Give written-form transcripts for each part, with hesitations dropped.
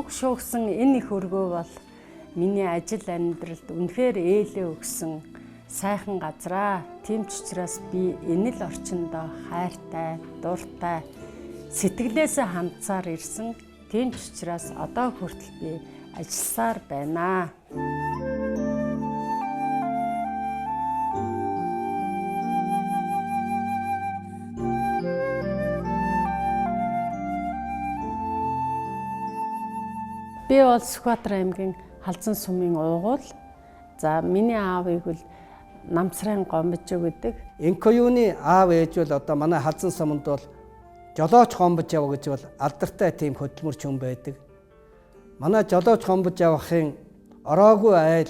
Түүх шүүгсэн энэ их өргөө бол миний ажил амьдралд үнэхээр ээлээ өгсөн сайхан газраа. Тийм ч учраас би энэ л орчиндөө хайртай, дуртай, сэтгэлээсээ хандсаар ирсэн. Тийм ч учраас одоо хүртэл би ажилласаар байна. Би бол Сүхбаатар аймгийн Халзан сумын уугуул. За миний аавыг бол Намцрын Гомбожоо гэдэг. Энкоюны аав ээж бол одоо манай Халзан суманд бол жолооч Гомбож яв гэж бол алдартай тийм хөдөлмөрч хүн байдаг. Манай жолооч Гомбож явахын ороогүй айл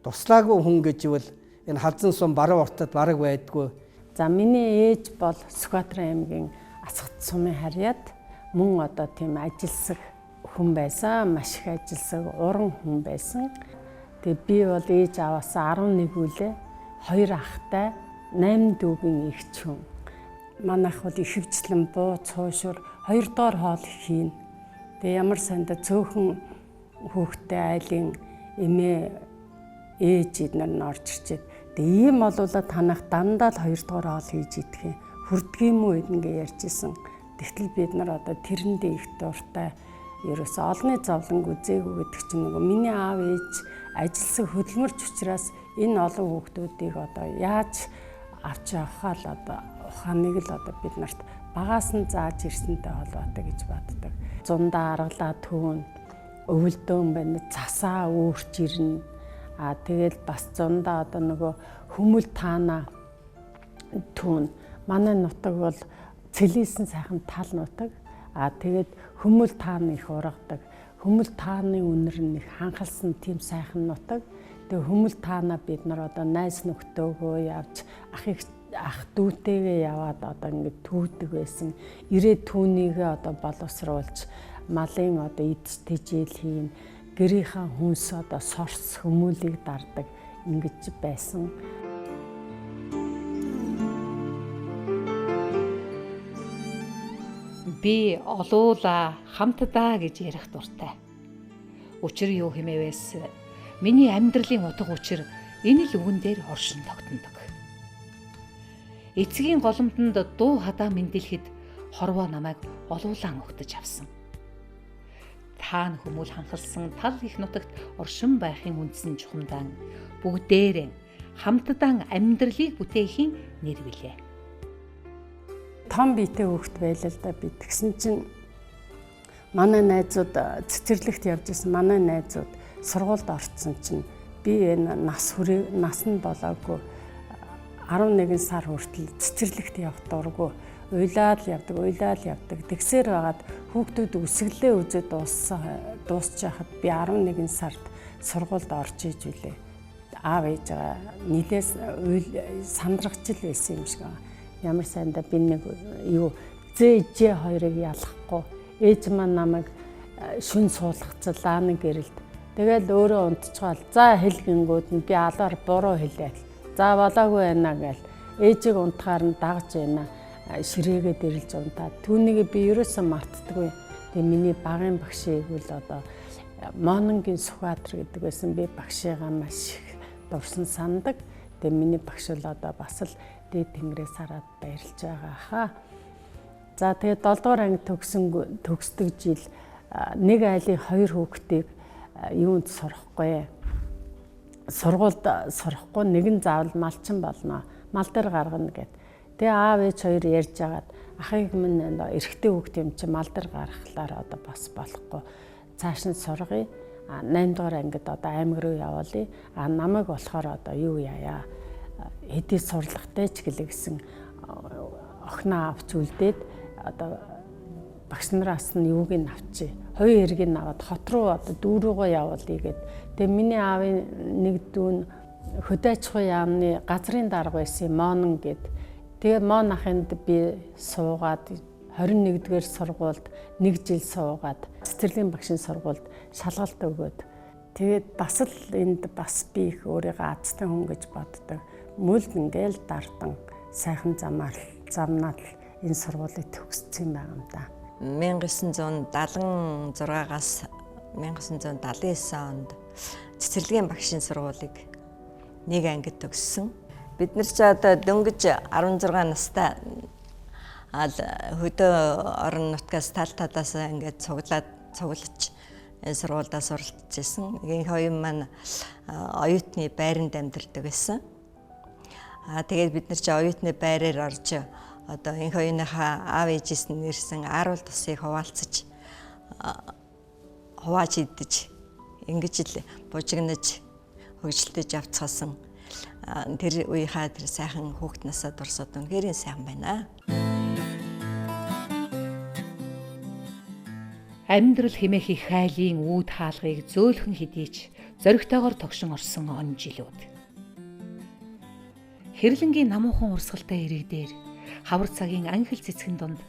туслаагүй хүн гэж бол энэ Халзан сум баруун уртад бараг байдгүй. За миний ээж бол Сүхбаатар аймгийн Асгат сумын харьяат мөн одоо тийм ажилсаг хүн байсан, маш их ажилсаг, уран хүн байсан. Тэгээ би бол ээж аваасаа 11 үлээ, 2 ахтай, 8 дүүгийн эгч хүн. Манайх бол ихэвчлэн буу цуушур 2 дугаар хоол хийн. Тэгээ ямар санда цөөхөн хүүхдтэй айлын эмээ ээж эднэр нь орж ирчээд тэгээ ийм болуулаад танах дандаа л 2 дугаар хоол хийж идэх юм. Хүрдэг юм уу эднгээ ярьж исэн. Тэгтэл бид нар одоо тэрэндээ их дуртай. Ерөөсөө олонний зовлон үзээгүй гэдэг чинь нөгөө миний аав ээж ажилласан хөдөлмөрч учраас энэ олон хүүхдүүдийг одоо яаж авч явахаа л одоо ухааныг л одоо бид нарт багаас нь зааж ирсэнтэй холбоотой гэж боддог. Зундаа аргалаа түүн өвөлдөөн байна, цасаа өөрч ирнэ. А тэгэл бас зундаа одоо нөгөө хүмүүл таана түүн. Манай нутаг бол цэлийсэн сайхан тал нутаг. А тэгээд хүмүүл таана их ургадаг. Хүмүүл тааны үнэр нь их ханхалсан тийм сайхан нутаг. Тэгээ хүмүүл таана бид нар одоо найз нөхдөөгөө явж ах дүүтэйгээ яваад одоо ингээд түүдэг байсан. Ирээд түүнийгээ одоо боловсруулж малын одоо идс тэжээл хийн, гэрийнхаа хүнс одоо сорс хүмүүлийг дардаг ингэж байсан. Би олуулаа хамтдаа гэж ярих дуртай. Учир юу хэмээвээс миний амьдралын утга учир энэ л үгэн дээр оршин тогтнодог. Эцгийн голомтонд дуу хадаа мэндэлэхэд хорвоо намайг олуулаан угтаж авсан. Таан хүмүүл ханхалсан тал их нутагт оршин байхын үндсэн чухамдаан бүгдээрэн хамтдаа амьдралыг бүтээхийн нэр билээ. Том биетэй хүүхэд байлаа л да би. Тэгсэн чинь манай найзууд цэцэрлэгт явж исэн манай найзууд сургуульд орцсон чинь би энэ нас хүрээ нас нь болоогүй 11 сар хүртэл цэцэрлэгт явах дургүй уйлаад л явдаг, уйлаад л явдаг. Тэгсээр байгаад хүүхдүүд үсгэлээ үзээд дуусчихад би 11 сард сургуульд орж иж үлээ. Аав ээжээ нилээс сандрагч л байсан юм шиг байгаа. Ямар сайндаа би нэг юу Зэ Ж хоёрыг ялахгүй ээж маань намайг шүн суулгацлаа нэг гэрэлд. Тэгэл өөрөө унтчихвал за хэл гингүүд нь би алаар буруу хэлээд. За болоогүй байна гээл ээжийг унтахаар нь дагж байна. Ширээгээд ирэлж унтаад түүнийг би ерөөсөө мартдаггүй. Тэгээ миний багын багшийг үл одоо Мононгийн Сүхбаатар гэдэг байсан. Би багшигаа маш их дурсан сандаг. Тэгээ миний багш бол одоо бас л дээд тэнгэрээс хараад баярлж байгаа хаа. За тэгээ 7 дугаар анги төгсдөг жил нэг айлын 2 хүүхдийг юунд сурахгүй. Сургуульд сурахгүй нэг нь заавал малчин болно. Мал дээр гаргана гэд. Тэгээ аав ээж хоёр ярьж агаад ахыг минь эрэгтэй хүүхд юм чи мал дээр гаргахлаар одоо бас болохгүй. Цааш нь сургая. 8 дугаар ангид одоо аймаг руу явуулъя. А намайг болохоор одоо юу яая. Хэдий сурлагатай ч гэлээ гэсэн охиноо авч үлдээд одоо багш нараас нь юуг нь авчи. Хувийн хэргийг нь аваад хот руу одоо дүү рүүгээ явуулъя гэд. Тэгээ миний аавын нэг дүү нь хөдөө аж ахуйн яамны газрын дарга байсан Монон гэд. Тэгээ Мон ахынд би суугаад 21-р сургуульд нэг жил суугаад цэцэрлэгийн багшийн сургуульд шалгалт өгөөд тэгээд бас л энд бас би их өөрийгөө азтай хүн гэж боддог. Мөлд ингээл дардан сайхан замаар замнаад энэ сургуулийг төгссөн юм байгаа юм да. 1976-аас 1979 онд цэцэрлэгийн багшийн сургуулийг нэг ангид төгссөн. Бид нар ч одоо дөнгөж 16 настай ал хөдөө орон нутгаас тал талаас ингээд цуглаад цуглаж сургуульдаа суралцж исэн. Нэгэн хоёрын маань оюутны байранд амьдардаг байсан. Аа тэгээд бид нар чи оюутны байраар орж одоо энэ хоёрынхаа аав ээжээс нь ирсэн ааруул тусыг хуваалцаж хувааж идэж ингэж л бужигнаж хөгжилдөж авцгаасан тэр үеийнхаа тэр сайхан хүүхд насаа дурсаад үнэхээр сайхан байна. Амьдрал хэмээх их хайлын үүд хаалгыг зөөлхөн хэдий ч зоригтойгоор тогшин орсон он жилүүд. Хэрлэнгийн намуухан урсгалтай ирэг дээр хавар цагийн анхил цэцгэн дунд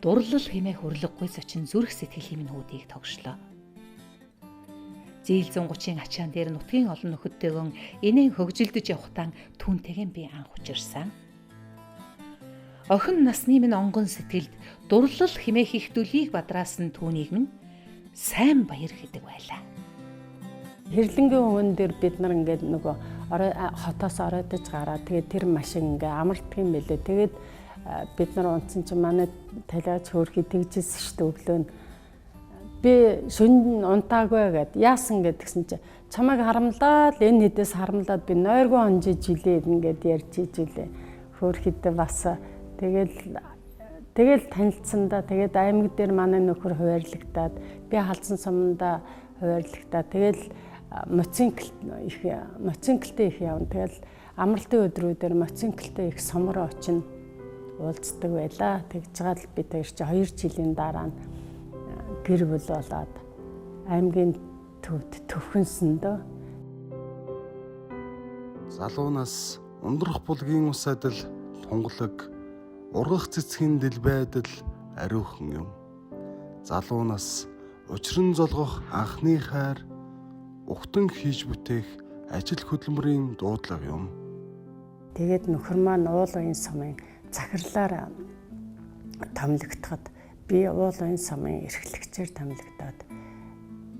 дурлал хэмээх урлаггүй зочин зүрх сэтгэлийн минь хүүдийг тогшлоо. Зээл 130-ын ачаан дээр нутгийн олон нөхөдтэйгөн инээн хөгжилдөж явхтаа түүнтэйгэн би анх учирсан. Охин насны минь онгон сэтгэлд дурлал хэмээх их дүлийг бадраасан түүнийг минь сайн баяр гэдэг байлаа. Хэрлэнгийн өвөн дээр бид нар ингээд нөгөө хотоос ороодож гараад тэгээд тэр машин ингээ амардаг юм билээ. Тэгээд бид нар унтсан чинь манай талиач хөөрхий тэгжсэн шүү дээ өглөө нь. Би шөнө унтаагүй гэд яасан гэдгсэн чинь чамайг харамлаад энэ хэдээс харамлаад би нойргүй онжиж илээ ингээд ярьж ижээ. Хөөрхийдээ бас тэгэл танилцсан да. Тэгээд аймаг дээр манай нөхөр хуваарлагдаад би Халзан суманда хуваарлагдаад тэгэл моцинклтэй их явна. Тэгэл амралтын өдрүүдээр моцинклтэй их сум руу очино уулздаг байлаа. Тэгж байгаа л бид хоёр чи 2 жилийн дараа нь гэр бүл болоод аймгийн төвд төвхөнсөн дөө. Залуу нас ундрах булгийн ус адил тунгалаг, ургах цэцгийн дэлбайдал ариухан юм. Залуу нас учран золгох анхны хайр, ухтан хийж бүтээх ажил хөдөлмөрийн дуудлага юм. Тэгээд нөхөр маань уул уян сумын захирлаар томилогдоход би уул уян сумын эрхлэгчээр томилогдоод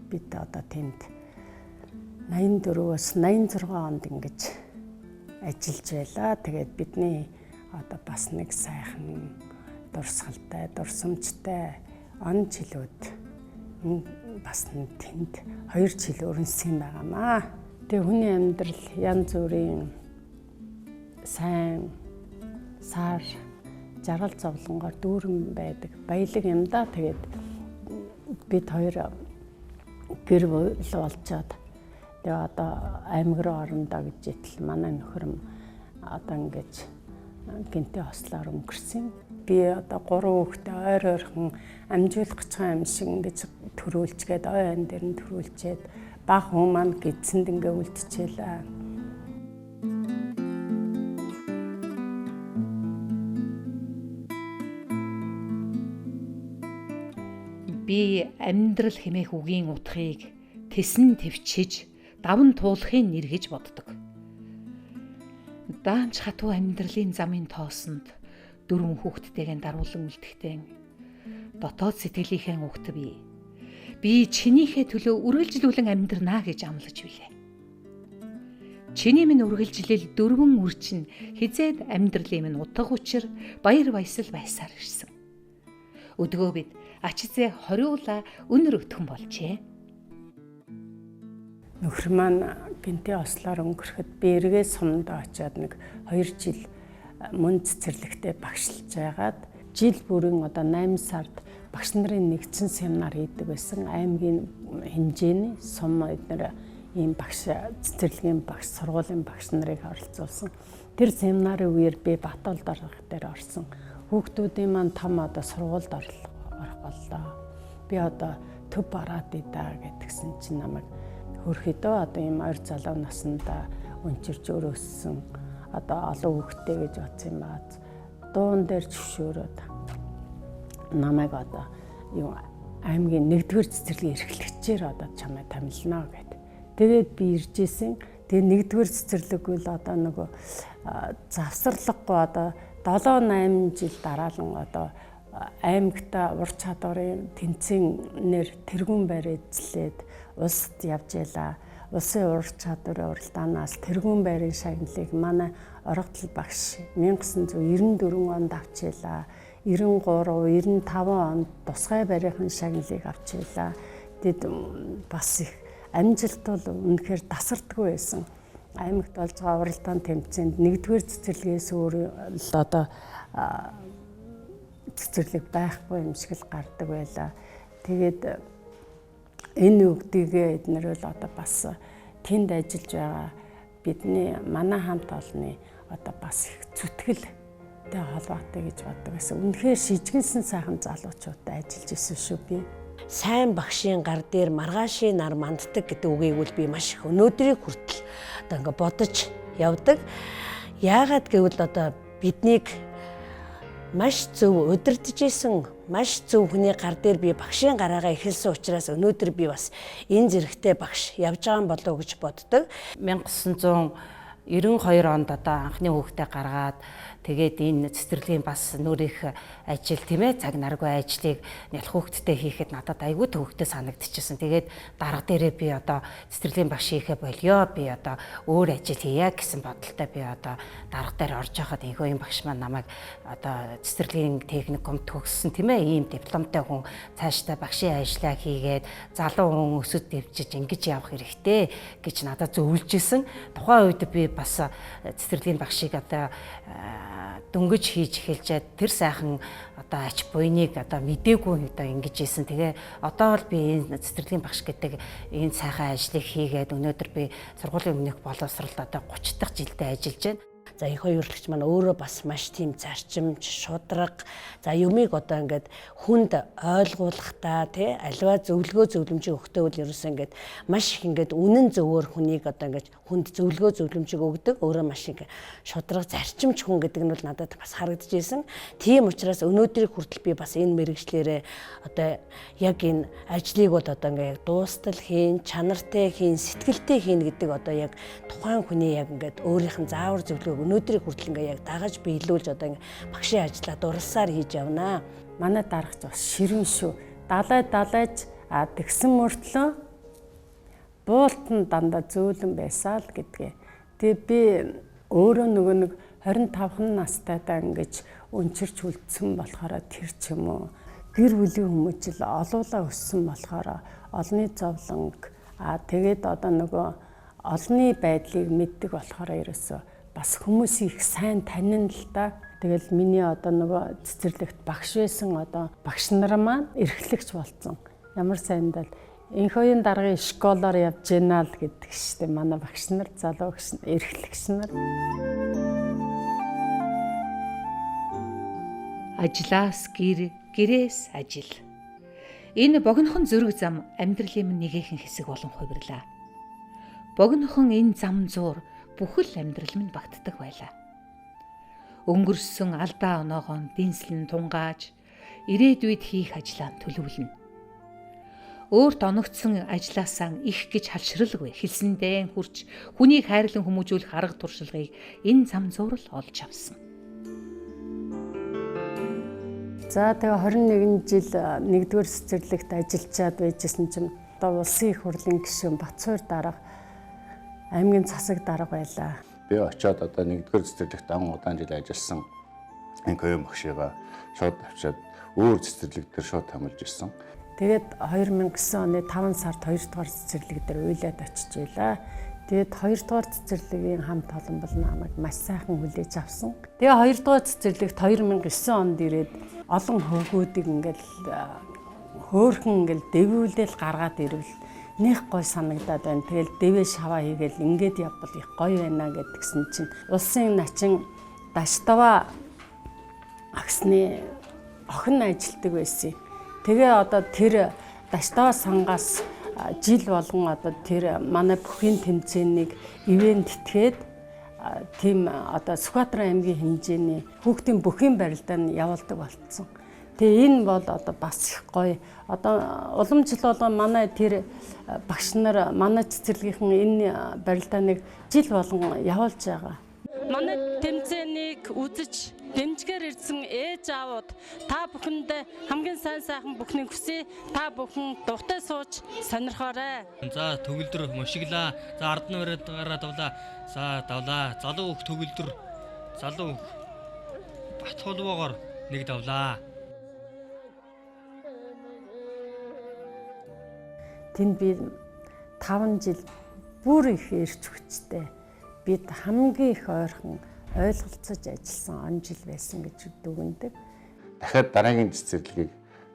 бид одоо тэнд 84-өөс 86 онд ингэж ажиллаж байлаа. Тэгээд бидний одоо бас нэг сайхан дурсгалтай, дурсамжтай он жилүүд бас тэнд 2 жил өрнөсөн байгаамаа. Тэгээ хүний амьдрал янз бүрийн сайн сар жаргал зовлонгоор дүүрэн байдаг. Баялаг юм да. Тэгээд бид хоёр гэр бүл болчоод тэгээ одоо аймаг руу орондоо гэж итэл манай нөхөр одоо ингэж гинтээ хослоор өнгөрсөн. Би одоо 3 хүүхдээ ойр ойрхон амжуулах гэж байгаа юм шиг ингэж төрүүлчгээд ой айн дээр нь төрүүлчээд баг хүн маань гидсэнд ингээ үлдчихээлээ. Би амьдрал хэмээх үгийн утгыг тэсэн твчиж даван туулахын нэр гэж боддог. Даамч хатуу амьдралын замын тоосонд дөрвөн хүүхэдтэйгээ даруулан үлдэхдээ дотоод сэтгэлийнхээ угт би чинийхээ төлөө үргэлжлүүлэн амьдрнаа гэж амлаж билээ. Чиний минь үргэлжлэл дөрвөн үр чинь хизээд амьдралын минь утга учир баяр баясал байсаар ирсэн. Өдгөө бид ач зээ хориула өнөр өтгөн болжээ. Нөхөр маань гинтээ ослоор өнгөрөхөд би эргээ сумдаа очиад нэг 2 жил мөн цэцэрлэгтээ багшилж байгаад жил бүрэн одоо 8 сард багш нарын нэгдсэн семинар хийдэг байсан. Аймгийн хэмжээний сум эднэр ийм багш цэцэрлэгийн багш, сургуулийн багш нарыг оролцуулсан. Тэр семинарын үеэр би Батолд орох дээр орсон. Хүүхдүүдийн маань том одоо сургуульд орох боллоо. Би одоо төв бараад идаа гэдгсэн чинь намайг хөрхөдөө одоо ийм ойр залуу наснда өнчирч өрөөссөн одоо олон хүүхдтэй гэж бодсон юм аа. Дуун дээр зөвшөөрөөд намайг одоо юу аймгийн 1-р цэцэрлэгийн эрхлэгчээр одоо чамайг томилно гэд. Тэгээд би ирж исэн. Тэгээд 1-р цэцэрлэггүй л одоо нөгөө завсарлаггүй одоо 7 8 жил дараалан одоо Аймагта ур чадварын тэмцээнээр тэргүүн байр эзлээд улсад явж ялаа. Улсын ур чадварын уралдаанаас тэргүүн байрын шагналыг манай оргодол багш 1994 онд авч ялаа. 93, 95 онд тусгай байрын шагналыг авч ялаа. Тэд бас их амжилт бол үнэхээр тасардгүй байсан. Аймагт болж байгаа уралдаан тэмцээнд нэгдүгээр цэцэрлэгээс өөр л одоо цэцэрлэг байхгүй юм шиг л гардаг байлаа. Тэгээд энэ үгдийгээ эднэр бол одоо бас тэнд ажиллаж байгаа бидний манай хамт олонны одоо бас их зүтгэлтэй холбоотой гэж боддог байсан. Үнэхээр шижгэнсэн сайхан залуучуудтай ажиллаж исэн шүү би. Сайн багшийн гар дээр маргаашийн нар манддаг гэдэг үгийг үл би маш их өнөөдрийг хүртэл одоо ингээ бодож явдаг. Яагаад гэвэл одоо биднийг маш зөв удирдах исэн, маш зөв хүний гар дээр би багшийн гараагаа эхэлсэн учраас өнөөдөр би бас энэ зэрэгтэй багш явж байгаа юм болов уу гэж боддог. 1992 онд одоо анхны хүүхдээ гаргаад тэгээд энэ цэцэрлэгийн бас нүрийнх ажил тийм ээ цаг наргүй ажлыг нялх хүүхдтэй хийхэд надад айгүй төвөгтэй санагдчихсан. Тэгээд дарга дээрээ би одоо цэцэрлэгийн багш хийхэ болио, би одоо өөр ажил хийе гэсэн бодолтой би одоо дарга дээр орж байхад энхүү багш маань намайг одоо цэцэрлэгийн техникум төгссөн тийм ээ ийм дипломтой хүн цаашдаа багшийн ажлаа хийгээд залуу хүн өсөд дэвжиж ингэж явах хэрэгтэй гэж надад зөвлөж исэн. Тухайн үед би бас цэцэрлэгийн багшийг одоо дөнгөж хийж эхэлжээд тэр сайхан одоо ач буйныг одоо мдээгүй одоо ингэж исэн. Тэгээ одоо л би энэ цэцэрлэгийн багш гэдэг энэ сайхан ажлыг хийгээд өнөөдөр би сургуулийн өмнөх боловсролд одоо 30 дахь жилдээ ажиллаж байна. За их хоёрлагч маань өөрөө бас маш тийм зарчимч, шудраг. За юмыг одоо ингээд хүнд ойлгуулахдаа тий альва зөвлөгөө зөвлөмжийг өгтөө бол ерөөсөө ингээд маш их ингээд үнэн зөвөөр хүнийг одоо ингээд хүнд зөвлөгөө зөвлөмжийг өгдөг. Өөрөө маш их шудраг, зарчимч хүн гэдэг нь бол надад бас харагдаж исэн. Тийм учраас өнөөдрийг хүртэл би бас энэ мэрэгчлэрээ одоо яг энэ ажлыг бол одоо ингээд яг дуустал хийн, чанартай хийн, сэтгэлтэй хийн гэдэг одоо яг тухайн хүний яг ингээд өөрийнх нь заавар зөвлөгөөг өнөөдрийг хүртэл ингээ яг дагаж биелүүлж одоо ингээ багшийн ажлаа дурласаар хийж явнаа. Манай даргач бас ширүүн шүү. Далай далайж тэгсэн мөртлөө буулт нь дандаа зөөлөн байсаа л гэдгээ. Тэгээ би өөрөө нөгөө нэг 25 настайдаа ингэж өнчирч үлдсэн болохоор тэр ч юм уу гэр бүлийн хүмүүжил олуулаа өссөн болохоор олонний зовлонг тэгээд одоо нөгөө олонний байдлыг мэддэг болохоор ерөөсөө бас хүмүүсийг их сайн танина л да. Тэгэл миний одоо нөгөө цэцэрлэгт багш байсан одоо багш нар маань эрхлэгч болсон. Ямар сайндал Энхоён даргын школоор явж гинэ л гэдэг штеп манай багш нар, залуу багш, эрхлэгч нар. Ажлаас гэр, гэрээс ажил. Энэ богинохон зөрөг зам амьдралын минь нэгэхэн хэсэг болон хувирлаа. Богинохон энэ зам зуур бүхэл амьдрал минь багтдаг байлаа. Өнгөрсөн алдаа оноогоо дэнслэн тунгааж ирээдүйд хийх ажлаа төлөвлөнө. Өөрт оногдсон ажлаасаа их гэж халшралгүй хэлсэндээ хурж хүнийг хайрлан хүмүүжүүлэх арга туршлагыг энэ зам зуурал олж авсан. За тэгээ 21 жил нэгдүгээр цэцэрлэгт ажиллачаад байжсэн чинь одоо улсын их хурлын гишүүн Батцуур дарга аймгийн засаг дарга байлаа. Би очиод одоо нэгдүгээр цэцэрлэгт ан удаан жил ажилласан Энхоён багшигаа шууд авчиад өөр цэцэрлэг дээр шууд томилж ирсэн. Тэгээд 2009 оны 5 сард 2 дугаар цэцэрлэг дээр уйлаад очиж байлаа. Тэгээд 2 дугаар цэцэрлэгийн хамт олон бол намайг маш сайхан хүлээж авсан. Тэгээ 2 дугаар цэцэрлэгт 2009 онд ирээд олон хөвгүүдийг ингээл хөөхөн ингээл дэвүүлэл гаргаад ирвэл нэх гой санагдаад байна. Тэгэл дэвээ шаваа хийгээл ингээд явбал их гоё байна гэдгсэн чинь улсын начин Даштава агсны охин ажилтдаг байсан. Тэгээ одоо тэр Даштава сангаас жил болгон одоо тэр манай бүхийн тэмцээнийг ивент итгээд тийм одоо Сүхбаатар аймгийн хэмжээний хүүхдийн бүхийн барилдаанд явуулдаг болцсон. Тэгээ энэ бол одоо бас их гоё. Одоо уламжлал болгон манай тэр багш нар манай цэцэрлэгийнхэн энэ барилдааныг жил болгон явуулж байгаа. Манай тэмцээнийг үзэж дэмжгээр ирсэн ээж аавууд та бүхэнд хамгийн сайн сайхан бүхнийг хүсье. Та бүхэн дуртай сууж сонирхоорой. За төгөлдөр мушиглаа. За ард нь бариад гараа давлаа. За давлаа. Залуу хөх төгөлдөр. Залуу хөх бат холбоогоор нэг давлаа. Тэнд би 5 жил бүр их эрч хүчтэй бид хамгийн их ойрхон ойлголцож ажилласан он жил байсан гэж дүгнэдэг. Дахиад дараагийн цэцэрлэгийг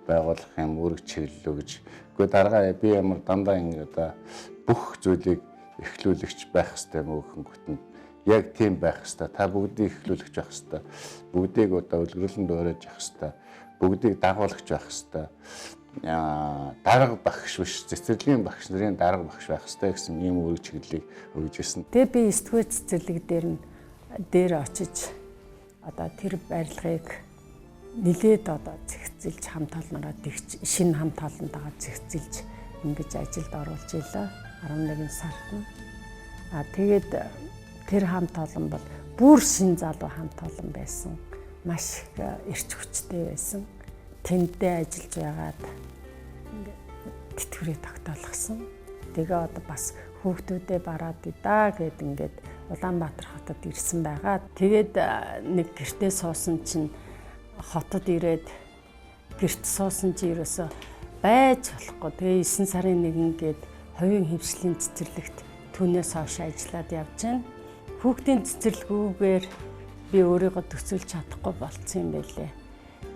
байгуулах юм үүрэг чиглэлөө гэж. Гэхдээ дараагаа би ямар дандаа ингэ одоо бүх зүйлийг эхлүүлэгч байх хэрэгтэй юм өгөхөнгөт нь яг тийм байх хэрэгтэй. Та бүгдийг эхлүүлэгч байх хэрэгтэй. Бүгдийг одоо үлгэрлэн дуурайж явах хэрэгтэй. Бүгдийг дагуулагч байх хэрэгтэй. Дарга багш биш, цэцэрлэгийн багш нарын дарга багш байх хэрэгтэй гэсэн ийм үүрэг чиглэлийг өгж ирсэн. Тэгээ би 9 дугаар цэцэрлэг дээр нь дээр очиж одоо тэр барилгыг нилээд одоо зэгцэлж хамт олноороо тэгч шинэ хамт олонтойгоо зэгцэлж ингэж ажилд оруулж илаа 11 сард нь. А тэгээд тэр хамт олон бол бүр шин залуу хамт олон байсан. Маш их эрч хүчтэй байсан. Тэндээ ажиллаж байгаад тэтгэврээ тогтоолгосон. Тэгээ одоо бас хүүхдүүдээ бараад идаа гэд ингээд Улаанбаатар хотод ирсэн байгаа. Тэгээд нэг гэртээ суусан чинь хотод ирээд гэрт суусан чи ерөөсөө байж болохгүй. Тэгээ 9 сарын 1 гээд хувийн хвшлийн цэцэрлэгт түүнээс хойш ажиллаад явж байна. Хүүхдийн цэцэрлэгүүгээр би өөрийгөө төсөөлж чадахгүй болцсон юм байлээ.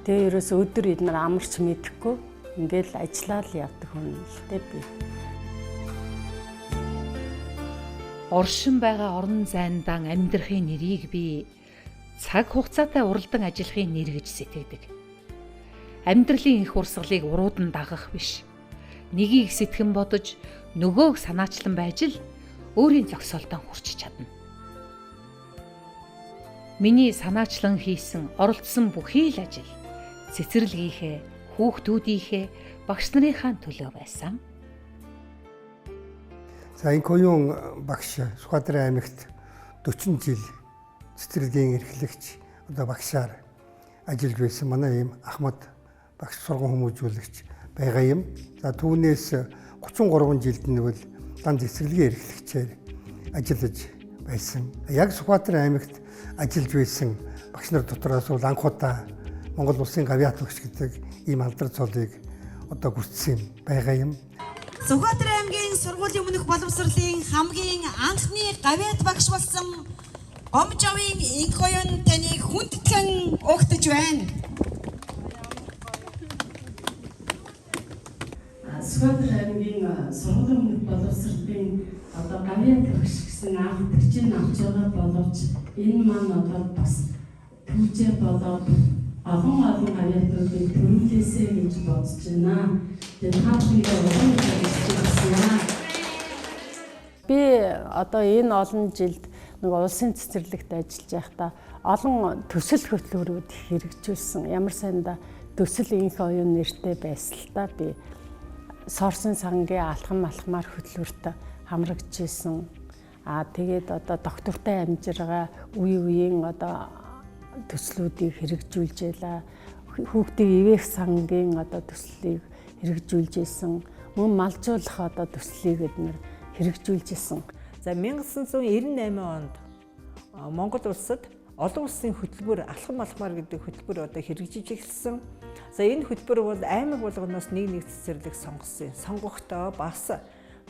Тэгээ ерөөсөө өдөр эднэр амарч мэдэхгүй ингээл ажиллаад явдаг хүн л дээ би. Оршин байгаа орон зайндаан амьдрахын нэрийг би цаг хугацаатай уралдан ажиллахын нэр гэж сэтгэдэг. Амьдралын их урсгалыг урууд нь дагах биш. Нэгийг сэтгэн бодож, нөгөөг санаачлан байж л өөрийн зохисолдоо хүрч чадна. Миний санаачлан хийсэн, оролцсон бүхий л ажил цэцэрлэгийнхээ, хүүхдүүдийнхээ, багш нарынхаа төлөө байсан. За энэ Коюн багш Сүхбаатар аймагт 40 жил цэцэрлэгийн эрхлэгч одоо багшаар ажиллаж байсан. Манай ийм Ахмад багш сурган хүмүүжүүлэгч байгаа юм. За түүнээс 33 жилд нь бол дан цэцэрлэгийн эрхлэгчээр ажиллаж байсан. Яг Сүхбаатар аймагт ажиллаж байсан багш нар дотроос бол анх удаа Монгол улсын гавьяат багш гэдэг ийм алдар цолыг одоо гүйцсэн юм байгаа юм. Сүхбаатар аймгийн сургуулийн өмнөх боловсролын хамгийн анхны гавьяат багш болсон Гомжовын инх оюун таныг хүндэтгэн угтаж байна. Сүхбаатар аймгийн сургуулийн өмнөх боловсролын одоо гавьяат багш гэсэн анх төрчин авч байгаа боловч энэ маань одоо бас түүжээ болоод олон олон гавьяатнуудыг төрүүлээсэй гэж бодож байна. Тэгээ та бүхэндээ улам их баярлаж байна. Би одоо энэ олон жилд нөгөө улсын цэцэрлэгт ажиллаж байхдаа олон төсөл хөтөлбөрүүд хэрэгжүүлсэн. Ямар сайндаа төсөл инх оюун нэртэй байсан л та би сорсын сангийн алхам алхмаар хөтөлбөрт хамрагдж исэн. Аа тэгээд одоо доктортой амжиргаа үе үеийн одоо төслүүдийг хэрэгжүүлж байлаа. Хүүхдийг ивэх сангийн одоо төслийг хэрэгжүүлж исэн. Мөн малжуулах одоо төслийг эднэр хэрэгжүүлж исэн. За 1998 онд Монгол улсад олон улсын хөтөлбөр алхам алхмаар гэдэг хөтөлбөр одоо хэрэгжиж эхэлсэн. За энэ хөтөлбөр бол аймаг болгоноос нэг нэг цэцэрлэг сонгосон. Сонгохдоо бас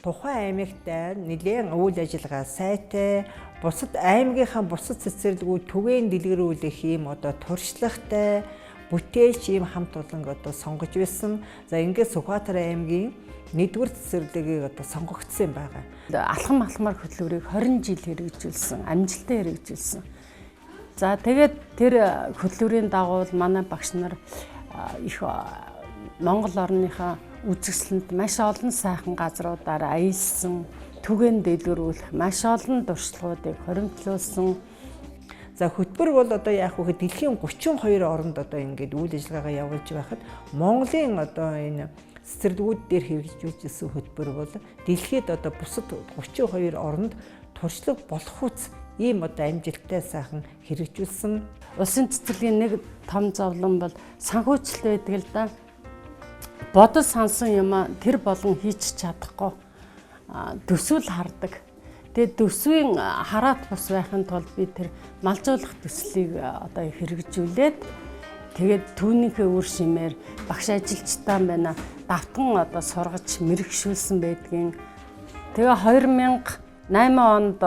тухайн аймагтай нэлээн үйл ажиллагаа сайтай, бусад аймгийнхаа бусад цэцэрлэгүүд түгээн дэлгэрүүлэх ийм одоо туршлагатай бүтээлч ийм хамт олон одоо сонгож байсан. За ингээд Сүхбаатар аймгийн нэгдүгээр цэцэрлэгийг одоо сонгогдсон юм байна. Алхам алхмаар хөтөлбөрийг 20 жил хэрэгжүүлсэн, амжилттай хэрэгжүүлсэн. За тэгээд тэр хөтөлбөрийн дагуу манай багш нар их Монгол орныхоо үзэсгэлэнт маш олон сайхан газруудаар аялсан, түгээн дэлгэрүүлэх маш олон туршлагуудыг хоримтлуулсан. За хөтөлбөр бол одоо яах вэ гэхэд дэлхийн 32 оронд одоо ингээд үйл ажиллагаагаа явуулж байхад Монголын одоо энэ цэцэрлэгүүд дээр хэрэгжүүлж ирсэн хөтөлбөр бол дэлхийд одоо бусад 32 оронд туршлага болох үз Ийм одоо амжилттай сайхан хэрэгжүүлсэн. Улсын цэцэрлэгийн нэг том зовлон бол санхүүжилт байдаг л да. Бодол сансан юмаа тэр болгон хийж чадахгүй төсвөл хардаг. Тэгээд төсвийн хараат бус байхын тулд би тэр малжуулах төслийг одоо хэрэгжүүлээд, тэгээд түүнийхээ үр шимээр багш ажилчтай байна давтан одоо сургаж мэрэгшүүлсэн байдгийн. Тэгээ 2008 онд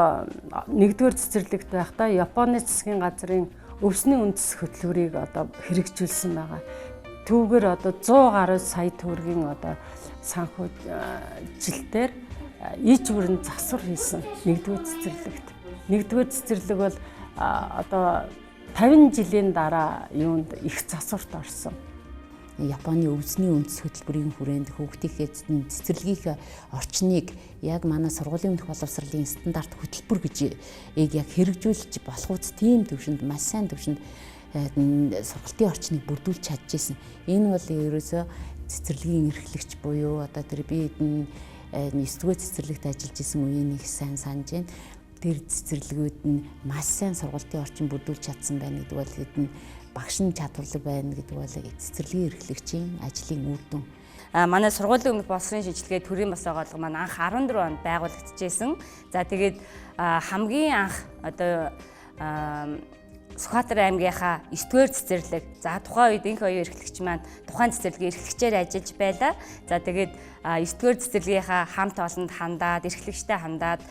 нэгдүгээр цэцэрлэгт байхдаа Японы засгийн газрын өвсний үндэс хөтөлбөрийг одоо хэрэгжүүлсэн байгаа. Түүгээр одоо 100 гаруй сая төгрөгийн одоо санхүүжилтээр иж бүрэн засвар хийсэн нэгдүгээр цэцэрлэгт. Нэгдүгээр цэцэрлэг бол одоо 50 жилийн дараа юунд их засварт орсон. Японы өвсний үндэс хөтөлбөрийн хүрээнд хүүхдийнхээ цэцэрлэгийн орчныг яг манай сургуулийн өмнөх боловсролын стандарт хөтөлбөр гэж яг хэрэгжүүлж болох үз тийм төвшөнд, маш сайн төвшөнд сургалтын орчныг бүрдүүлж чадчихсэн. Энэ бол ерөөсөө цэцэрлэгийн эрхлэгч буюу одоо тэр би 9 дугаар цэцэрлэгт ажиллаж исэн үеийн их сайн санаж байна. Тэр цэцэрлэгүүд нь маш сайн сургалтын орчин бүрдүүлж чадсан байна гэдэг бол хэдэн багш нь чадварлаг байна гэдэг бол цэцэрлэгийн эрхлэгчийн ажлын үр дүн. Манай сургуулийн өмнөх боловсролын шийдэлгээ төрийн бас байгууллага маань анх 14 онд байгуулагдчихсэн. За, тэгээд хамгийн анх одоо Сүхбаатар аймгийнхаа 9-р цэцэрлэг. За, тухайн үед инх оюун эрхлэгч маань тухайн цэцэрлэгийн эрхлэгчээр ажиллаж байлаа. За, тэгээд 9-р цэцэрлэгийнхаа хамт олонд хандаад, эрхлэгчтэй хандаад,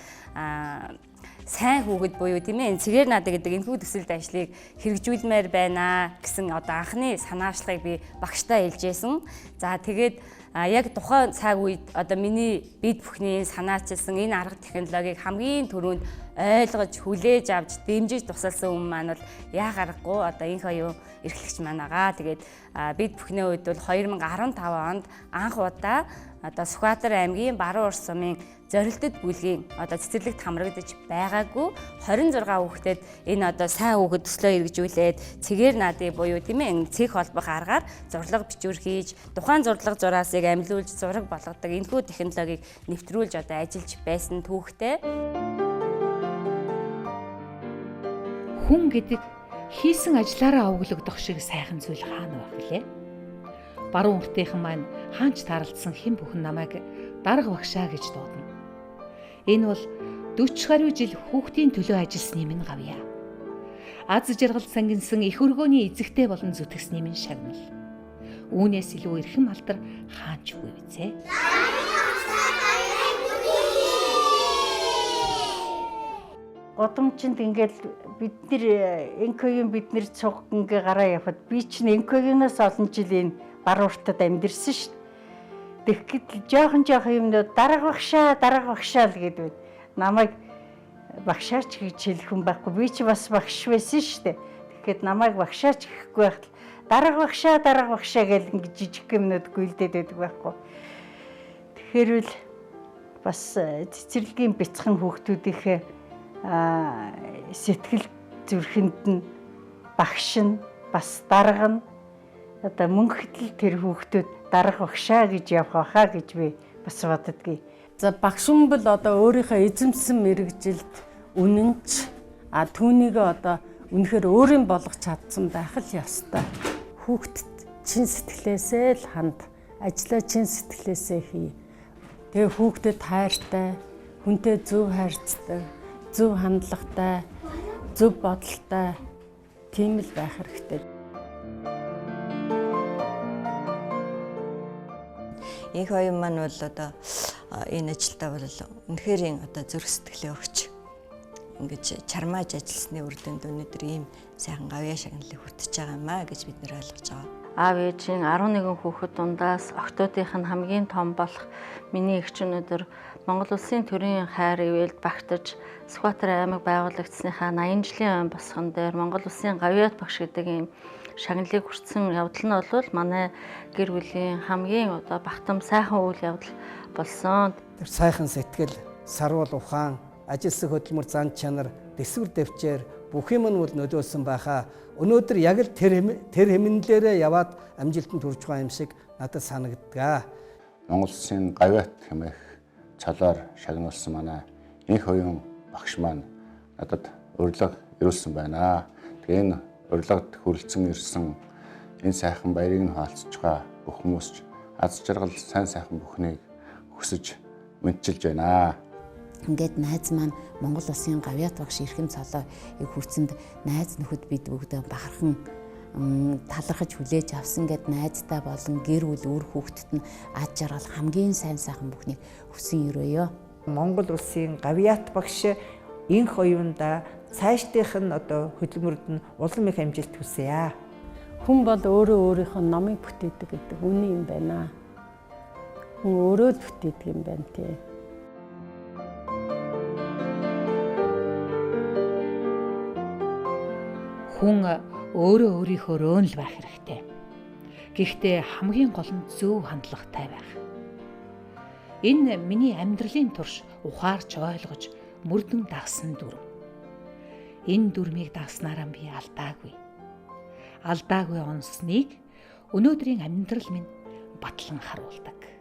сайн хүүхэд буюу, тийм ээ, цэгээр надаг гэдэг энэхүү төсөлд ажлыг хэрэгжүүлмээр байна гэсэн одоо анхны санаачлагыг би багштай хэлжсэн. За, тэгээд яг тухайн цаг үед одоо миний бид бүхний санаачилсан энэ арга технологиг хамгийн түрүүнд ойлгож, хүлээж авч, дэмжиж тусалсан хүн маань бол яа гаргагүй одоо инх оюун эрхлэгч маань байгаа. Тэгээд бид бүхний үед бол 2015 онд анх удаа одоо Сүхбаатар аймгийн Баруун Урс сумын Зорилтод бүлгийн одоо цэцэрлэгт хамрагдаж байгаагүй 26 хүүхдэд энэ одоо сайн хүүхэд төслөө хэрэгжүүлээд, цэгээр наадыг буюу, тийм ээ, цэг холбох аргаар зурлага бичвэр хийж, тухайн зурлага зураасыг амилуулж зураг болгодог энэхүү технологиг нэвтрүүлж одоо ажиллаж байсан түүхтэй. Хүн гэдэг хийсэн ажлаараа овоглогдох шиг сайхан зүйл хаана байх вүлээ? Баруун уртынхан маань хаанч тааралдсан хэн бүхэн намайг дарга багшаа гэж дуудана. Энэ бол 40 гаруй жил хүүхдийн төлөө ажилласны минь гавьяа. Аз жаргал сангинсан их өргөөний эзэгтэй болон зүтгэсний минь шагнал. Үүнээс илүү эрхэм алдар хаанч үгүй бизээ. Годомчинд ингээл бид нэр Энкогийн бид нэр цуг ингээ гараа явхад би чинь Энкогиноос олон жил энэ баруун уртад амьдэрсэн шүү дээ. Тэгэхэд жоохон жоохон юмнууд дарга багшаа, дарга багшаа л гэдэг. Намайг багшаач гэж хэлэх хүн байхгүй. Би чи бас багш байсан шүү дээ. Тэгэхээр намайг багшаач гэхгүй байхад дарга багшаа, дарга багшаа гэл ингэ жижиг юмнууд гүйлдээд байдаг байхгүй. Тэгэхээр л бас цэцэрлэгийн бяцхан хүүхдүүдийнхээ сэтгэл зүрхэнд нь багш нь бас дарга нь одоо мөнхөдөл тэр хүүхдүүд дарга багшаа гэж явах байхаа гэж би бас боддгийг. За, багш хүн бол одоо өөрийнхөө эзэмсэн мэргэжилд үнэнч, түүнийг одоо үнэхээр өөрийн болгож чадсан байх л ёстой. Хүүхдэд чин сэтгэлээсээ л ханд, ажлаа чин сэтгэлээсээ хий. Тэгээ хүүхдэд хайртай, хүнтэй зөв харьцдаг, зөв хандлагатай, зөв бодолтой тийм л байх хэрэгтэй. Инх оюун маань бол одоо энэ ажилдаа бол үнэхээр одоо зүрх сэтгэлээ өгч ингэж чармааж ажилласны үр дүнд өнөөдөр ийм сайхан гавьяа шагналыг хүртэж байгаа юм а гэж бид нэр ойлгож байгаа. Аав ээжийн 11 хүүхэд дундаас октоодынх нь хамгийн том болох миний эгч өнөөдөр Монгол Улсын төрийн хайр ивэлд багтаж, Сүхбаатар аймаг байгуулагдсныхаа 80 жилийн ой босгон дээр Монгол Улсын гавьяат багш гэдэг ийм шагналыг хүртсэн явдал нь бол манай гэр бүлийн хамгийн одоо багтам сайхан үйл явдал болсон. Тэр сайхан сэтгэл, саруул ухаан, ажилсан хөдөлмөр, зан чанар, дэсвэр дэвчээр бүх юм нь бол нөлөөлсөн байхаа. Өнөөдөр яг л тэр тэр хэмнэлээрээ яваад амжилтанд хүрч байгаа юм шиг надад санагддаг. Монгол Улсын гавьяат хэмээх цолоор шагнуулсан манай инх оюун багш маань надад урилга ирүүлсэн байна. Тэгээ энэ урилгад хүрэлцэн ирсэн энэ сайхан баярыг нь хаалцж байгаа бүх хүмүүс ч аз жаргал сайн сайхан бүхнийг хүсэж мэдчилж байна. Ингээд найз маань Монгол улсын гавьяат багш Эрхэм цолоо ийг хүрцэнд найз нөхөд бид бүгд бахархан талархаж хүлээж авсан гэд найздаа болон гэр бүл үр хүүхдэд нь аз жаргал хамгийн сайн сайхан бүхнийг хүсэн өрөөё. Монгол улсын гавьяат багш инх оюунда цаашдынх нь одоо хөдөлмөрөд нь улам их амжилт хүсье. Хүн бол өөрөө өөрийнхөө номыг бүтээдэг гэдэг үнэн юм байна. Хүн өөрөө л бүтээдэг юм байна тий. Хүн өөрөө өөрийнхөө рөөн л байх хэрэгтэй. Гэхдээ хамгийн гол нь зөв хандлагатай байх. Энэ миний амьдралын турш ухаарч ойлгож мөрдөн дагсан дүрм. Энэ дүрмийг дагснараа би алдаагүй. Алдаагүй онсныг өнөөдрийн амьдрал минь батлан харуулдаг.